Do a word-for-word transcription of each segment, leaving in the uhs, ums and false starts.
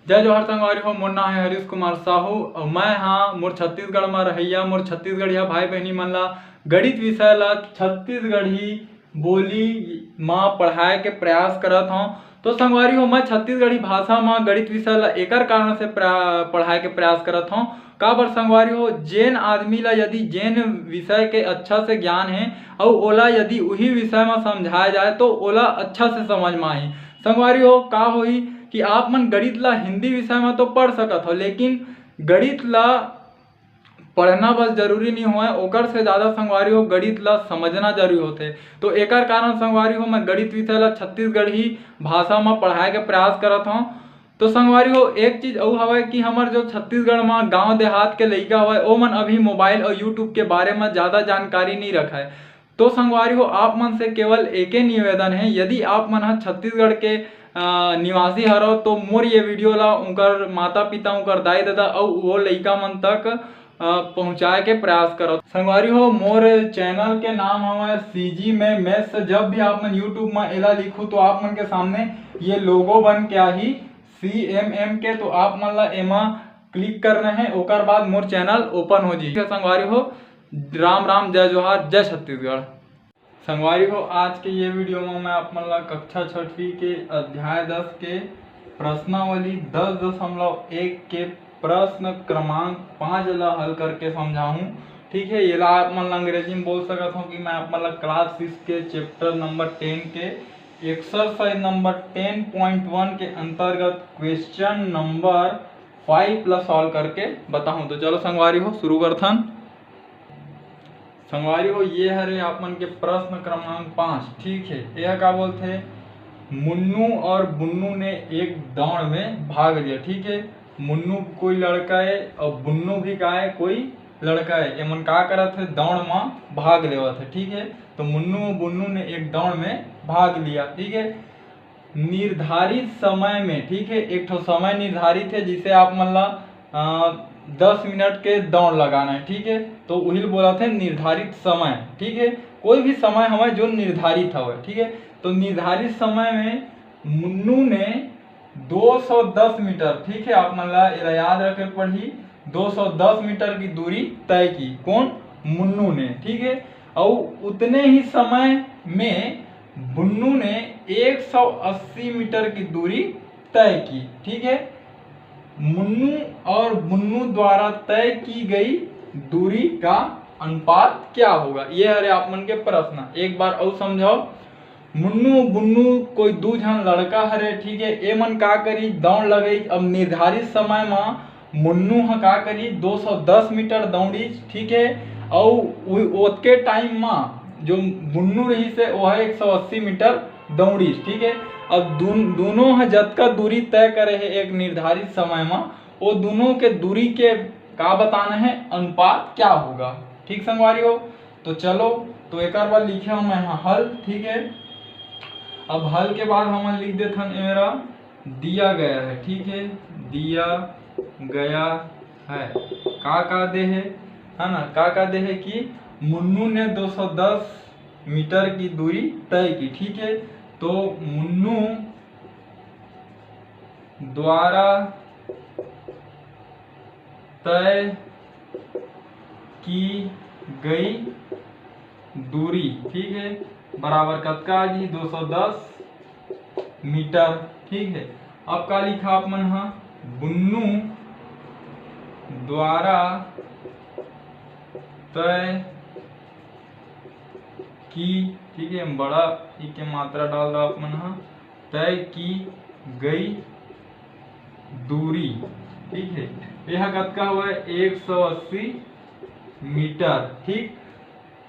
जय जोहार संगवारी हो, मोर नाम है हरीश कुमार साहू और मैं हाँ मोर छत्तीसगढ़ में रहैया, मोर छत्तीसगढ़िया भाई बहनी मन ला गणित विषय ला छत्तीसगढ़ी बोली मा पढ़ाए के प्रयास करत हौं। तो संगवारी हो, मैं छत्तीसगढ़ी भाषा मा गणित विषय ला एकर कारण से प्रा-, पढ़ाए के प्रयास करत हौं। काबर संगवारी हो, जेन आदमी ला यदि जेन विषय के अच्छा से ज्ञान है और ओला यदि उही विषय मा समझाया जाए तो ओला अच्छा से समझ मा आही। संगवारी हो, का होही कि आप मन गणित ला हिंदी विषय मा तो पढ़ सकत हो, लेकिन गणित ला पढ़ना बस जरूरी नहीं होय, ओकर से ज़्यादा संगवारी हो गणित ला समझना जरूरी होथे। तो एकर कारण संगवारी हो मैं गणित विषय ला छत्तीसगढ़ी भाषा मा पढ़ाए के प्रयास करत हौं। तो संगवारी हो, एक चीज अउ हवय कि हमर जो छत्तीसगढ़ मा गांव देहात के लइका हवय, ओमन अभी मोबाइल और YouTube के बारे मा ज़्यादा जानकारी नहीं रखय। तो संगवारी हो, आप मन से केवल एके निवेदन है, यदि आप मन ह छत्तीसगढ़ के, अ, निवासी हरव तो मोर ये वीडियो ला उनकर माता पिता, उनकर दाई ददा अउ वो लइका मन तक, अ, पहुँचाए के प्रयास करव। संगवारी हो, मोर चैनल के नाम हवय CG में Maths। जब भी आप मन YouTube में एला लिखू तो आप मन के सामने ये लोगो बन के आही CMM के, तो आप मन ला एमा क्लिक करना है, ओकर बाद मोर चैनल ओपन हो जाही। संगवारी हो, राम राम, जय जोहार, जय छत्तीसगढ़। संगवारी हो, आज के ये वीडियो में मैं आप मन ला कक्षा छठवीं के अध्याय दस के प्रश्नावली दस दशमलव एक के प्रश्न क्रमांक पाँच ला हल करके समझाहूँ। ठीक है, ये ला आप मन ला अंग्रेजी में बोल सकत हो कि मैं आप मन ला क्लास सिक्स के चैप्टर नंबर टेन के एक्सरसाइज नंबर टेन पॉइंट वन के अंतर्गत क्वेश्चन नंबर फाइव ला सॉल्व करके बताहूँ। तो चलो संगवारी हो, शुरू करथन। संगवारी हो, ये हरे आप मन के प्रश्न क्रमांक पाँच। ठीक है, यह का बोलथे, मुन्नू और बुन्नू ने एक दौड़ में भाग लिया। ठीक है, मुन्नू कोई लड़का है और बुन्नू भी का है, कोई लड़का है। एमन का करत है, दौड़ में भाग लेवत है। ठीक है, तो मुन्नू और बुन्नू ने एक दौड़ में भाग लिया। ठीक है, निर्धारित समय में, ठीक है, एक ठो समय निर्धारित है, जिसे आप मन ला, अ, दस मिनट के दौड़ लगाना है। ठीक है, तो उही ल बोलथे निर्धारित समय। ठीक है, कोई भी समय हवय जो निर्धारित हवय। ठीक है, तो निर्धारित समय में मुन्नू ने दो सौ दस मीटर, ठीक है, आप मन ला एला याद रखे पड़ही, दो सौ दस मीटर की दूरी तय की। कौन? मुन्नू ने। ठीक है, और उतने ही समय में बुन्नू ने एक सौ अस्सी मीटर की दूरी तय की। ठीक है, मुन्नू और बुन्नू द्वारा तय की गई दूरी का अनुपात क्या होगा? ये हरे आप मन के प्रश्न। एक बार और समझाओ, मुन्नू बुन्नू कोई दू झन लड़का हरे। ठीक है, ए मन का करी, दौड़ लगई। अब निर्धारित समय मा मुन्नू ह का करी, दो सौ दस मीटर दौड़ीस। ठीक है, अउ उ-, ओतके टाइम मा जो बुन्नू रहिस हे, ओह एक सौ अस्सी मीटर दौड़ीस। ठीक है, अब दून-, दोनों ह जतका दूरी तय करे हे एक निर्धारित समय मा, वो दोनों के दूरी के का बताना है, अनुपात क्या होगा। ठीक संगवारी हो, तो चलो, तो एक बार लिखे हूँ मैं यहाँ हल। ठीक है, अब हल के बाद हम लिख देथन, ए मेरा दिया गया है। ठीक है, दिया गया है, का का दे है, है ना, का का दे है कि मुन्नू ने दो सौ दस मीटर की दूरी तय की। ठीक है, तो मुन्नू द्वारा तय की गई दूरी, ठीक है, बराबर कतका आ जी? दो सौ दस मीटर। ठीक है, अब का लिखा आप मन हा? बुन्नू द्वारा तय की, ठीक है, बड़ा ई के मात्रा डाल दो आप मन हा, तय की गई दूरी। ठीक है, यह कतका हुआ? एक सौ अस्सी मीटर। ठीक,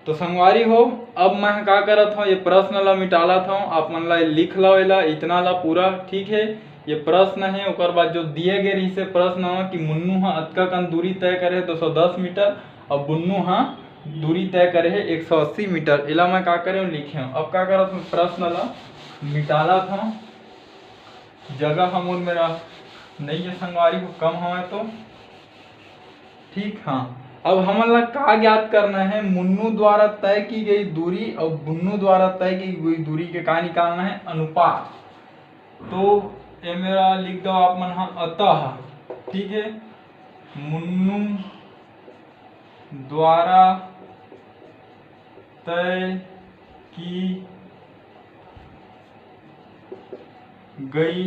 तो संगवारी हो, अब मैं का करत हूँ, ये प्रश्न ला मिटालत हूँ, आप मन ला लिख लो एला, इतना ला पूरा। ठीक है, ये प्रश्न है, ओकर बाद जो दिए गए रही से प्रश्न हो कि मुन्नू हा अतका कन दूरी तय करे दो सौ दस मीटर, और बुन्नू हा दूरी तय करे है एक सौ अस्सी मीटर। एला मैं का करे हूँ, लिखे हूँ। अब का करत हूँ, प्रश्न ला मिटालत हूँ, जगह हम मोर मेरा नहीं है संगवारी हो, कम हवे तो। ठीक, हाँ, अब हमन ला का ज्ञात करना है? मुन्नू द्वारा तय की गई दूरी और बुन्नू द्वारा तय की गई दूरी के का निकालना है? अनुपात। तो ए मेरा लिख दो आप मन ह अतः, ठीक है, मुन्नू द्वारा तय की गई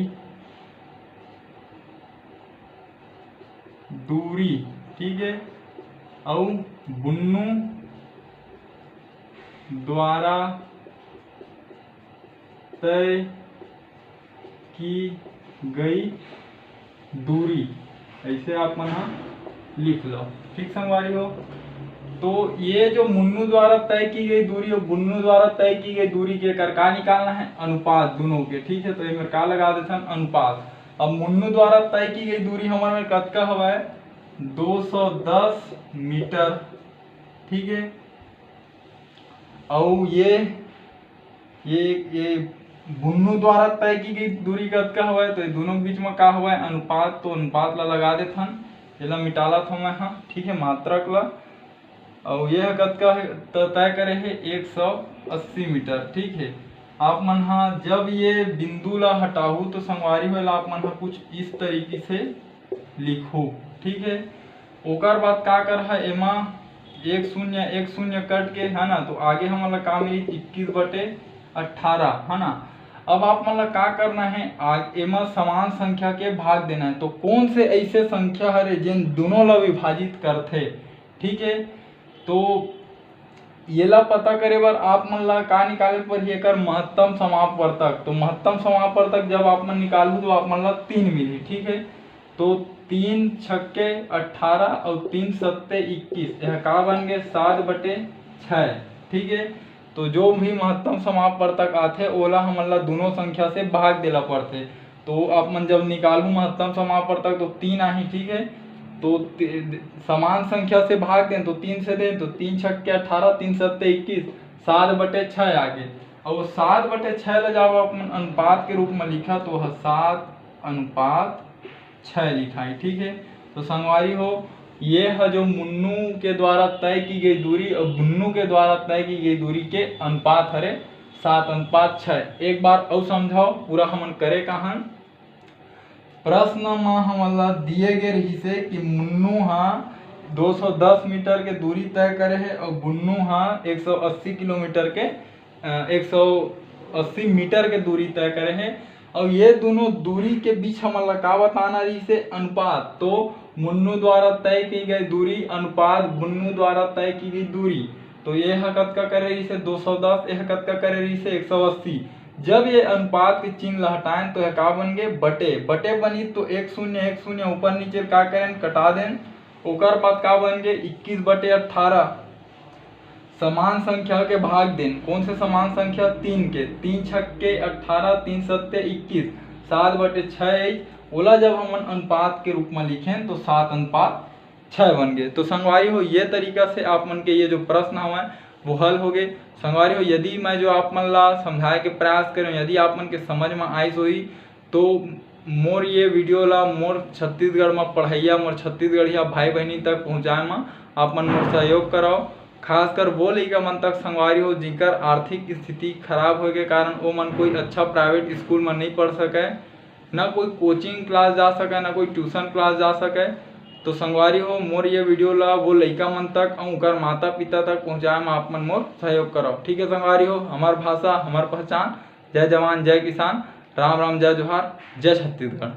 दूरी, ठीक है, अउ बुन्नू द्वारा तय की गई दूरी, ऐसे आप मन ह लिख लो। ठीक संगवारी हो, तो ये जो मुन्नू द्वारा तय की गई दूरी और बुन्नू द्वारा तय की गई दूरी के कर का निकालना है? अनुपात दोनों के। ठीक है, तो ये मेर का लगा देथन? अनुपात। अब मुन्नू द्वारा तय की गई दूरी हमर में कतका हवय? दो सौ दस मीटर। ठीक है, अउ ये ये ये बुन्नू द्वारा तय की गई दूरी कतका हवय? तो ये दोनों के बीच में का हवय? अनुपात। तो अनुपात ला लगा देथन, एला मिटालत हव मैं ह, ठीक है, मात्रक ला। अउ ये ह कतका हे? त तय करे हे एक सौ अस्सी मीटर। ठीक है, आप मन ह जब ये बिंदु ला हटाहू तो संगवारी हो, एला आप मन ह कुछ इस तरीके से लिखो। ठीक है, ओकर बाद का कर है, एमा एक शून्य एक शून्य कट के, है ना, तो आगे हमन ला का मिली? इक्कीस बटे अट्ठारह, है ना। अब आप मन ला का करना है? आग एमा समान संख्या के भाग देना है। तो कौन से ऐसे संख्या हरे जेन दोनों ला विभाजित करथे? ठीक है, तो येला पता करे बर आप मन ला का निकाले पड़ही? एकर महत्तम समापवर्तक। तो महत्तम समापवर्तक जब आप मन निकालहू तो आप मन ला तीन मिलही। ठीक है, तो तीन छक्के अट्ठारह और तीन सत्ते इक्कीस, यह का बन गए? सात बटे छः। ठीक है, तो जो भी महत्तम समापवर्तक आथे, ओला हमन ला दोनों संख्या से भाग देला पड़थे। तो आप मन जब निकालहू महत्तम समापवर्तक तो तीन आही। ठीक है, तो ती-, समान संख्या से भाग दें तो तीन से दें, तो तीन छक्के अट्ठारह, तीन सत्ते इक्कीस, सात बटे छः आगे। और वो सात बटे छः ला जब आप मन अनुपात के रूप में लिखा तो वह सात अनुपात छः लिखाई। ठीक है, तो संगवारी हो, ये ह जो मुन्नू के द्वारा तय की गई दूरी और बुन्नू के द्वारा तय की गई दूरी के अनुपात हरे सात अनुपात छः। एक बार अउ समझाओ, पूरा हमन करे कहान। प्रश्न म हमन ला दिए गे रहिसे कि मुन्नू ह दो सौ दस मीटर के दूरी तय करे हे और बुन्नू ह एक सौ अस्सी किलोमीटर के, अ, एक सौ अस्सी मीटर के दूरी तय करे हे। और ये दोनों दूरी के बीच हमन ला का बताना रहिसे? अनुपात। तो मुन्नू द्वारा तय की गई दूरी अनुपात बुन्नू द्वारा तय की गई दूरी। तो ये ह कतका करे रहिसे? दो सौ दस। ये ह कतका करे रहिसे? एक सौ अस्सी। जब ये अनुपात के चिन्ह ला हटाएन तो यह का बन गे? बटे। बटे बनी तो एक शून्य एक शून्य ऊपर नीचे का करेन? कटा देन। ओकर बाद का बन गे? इक्कीस बटे अट्ठारह। समान संख्या के भाग देन। कौन से समान संख्या? तीन के। तीन छक्के अट्ठारह, तीन सत्ते इक्कीस, सात बटे छः। ओला जब हमन अनुपात के रूप में लिखेन तो सात अनुपात छः बन गए। तो संगवारी हो, ये तरीका से आप मन के ये जो प्रश्न हवय वो हल हो गए। संगवारी हो, यदि मैं जो आप मन ला समझाए के प्रयास करें, यदि आप मन के समझ में आइस होही, तो मोर ये वीडियो ला मोर छत्तीसगढ़ में पढ़ैया, मोर छत्तीसगढ़िया भाई बहनी तक पहुँचाए में आप मन मोर सहयोग कराओ। खासकर वो लइका मन तक संगवारी हो जिनकर आर्थिक स्थिति खराब होए के कारण वो मन कोई अच्छा प्राइवेट स्कूल में नहीं पढ़ सके, ना कोई कोचिंग क्लास जा सके, ना कोई ट्यूशन क्लास जा सके। तो संगवारी हो, मोर ये वीडियो ला वो लइका मन तक अउ उनकर माता पिता तक पहुँचाए में आप मन मोर सहयोग कराओ। ठीक है संगवारी हो, हमार भाषा हमार पहचान। जय जवान जय किसान। राम राम जय जोहार। जय छत्तीसगढ़।